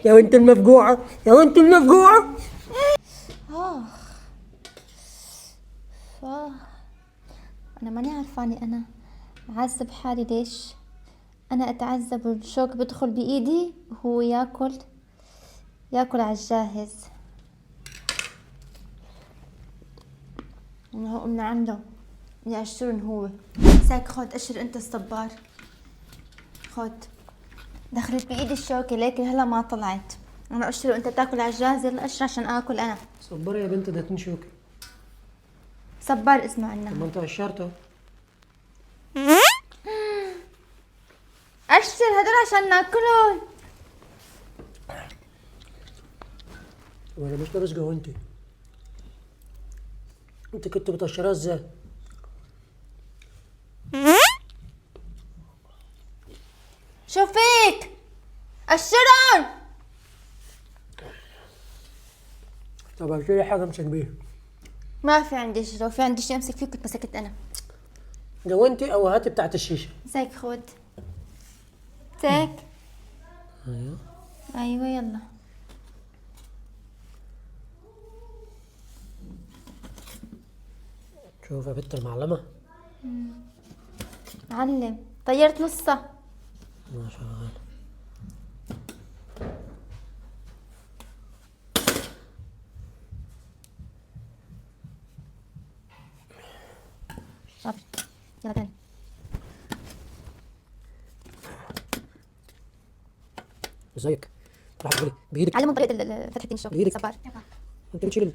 يا بنت المفجوعة، يا بنت المفجوعة. آخ آه. أنا ماني عرفانة أنا أعذب حالي ليش؟ أنا أتعذب والشوك بدخل بإيدي وهو ياكل ياكل على الجاهز. هو من عنده يقشرن هو. ساك خد قشر انت الصبار، خد. دخلت بايدي الشوكة لكن هلا ما طلعت. انا قشر وانت تاكل على الجاهز، يلا قشر عشان اكل انا. صبار يا بنت، ده اتنين شوكة. صبار اسمه عنا. طب ما انت قشرته. قشر هدول عشان ناكلهم. وانا مش لابس جوانتي. انت كنت بتقشرها ازاي؟ شو فيك؟ قشرهم. طب اشيلي حاجة امسك بيها. ما في عندي شيء، لو في عندي شيء امسك فيه كنت مسكت انا. جوانتي او هاتي بتاعت الشيشة. مسك خد. مسك. ايوه ايوه يلا. شوف يا بنت المعلمة. معلم طيرت نصها. ما شاء الله. طب يلا تاني. ازيك؟ راح تقولي بايدك. علمهم طريقة فتح الشوك. بإيدك. صبار. انت بتشيل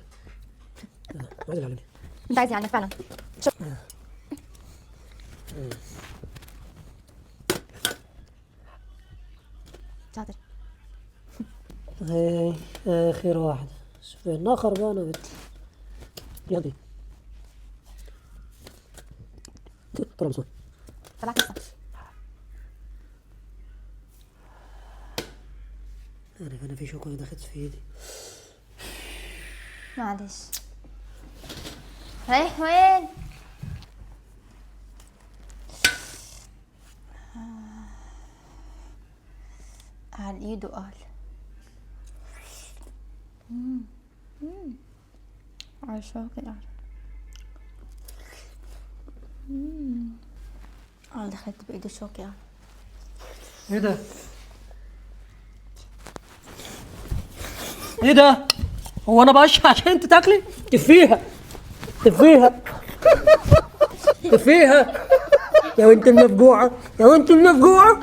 لا، عايز اللي علمني. انت عايز يعني فعلا. شوف. شاطر. هاي اخر واحدة. سفينة خربانة يا بنت. يلا طلع بسرعة. طلعت نصها. انا في شوكة دخلت في ايدي. معلش. رايح وين؟ على ايده قال. على الشوكة قال. دخلت بايده الشوكة قال. ايه ده؟ ايه ده؟ هو انا بقشر عشان انت تاكلي؟ تفيها تفيها تفيها يا بنت المفجوعة، يا بنت المفجوعة.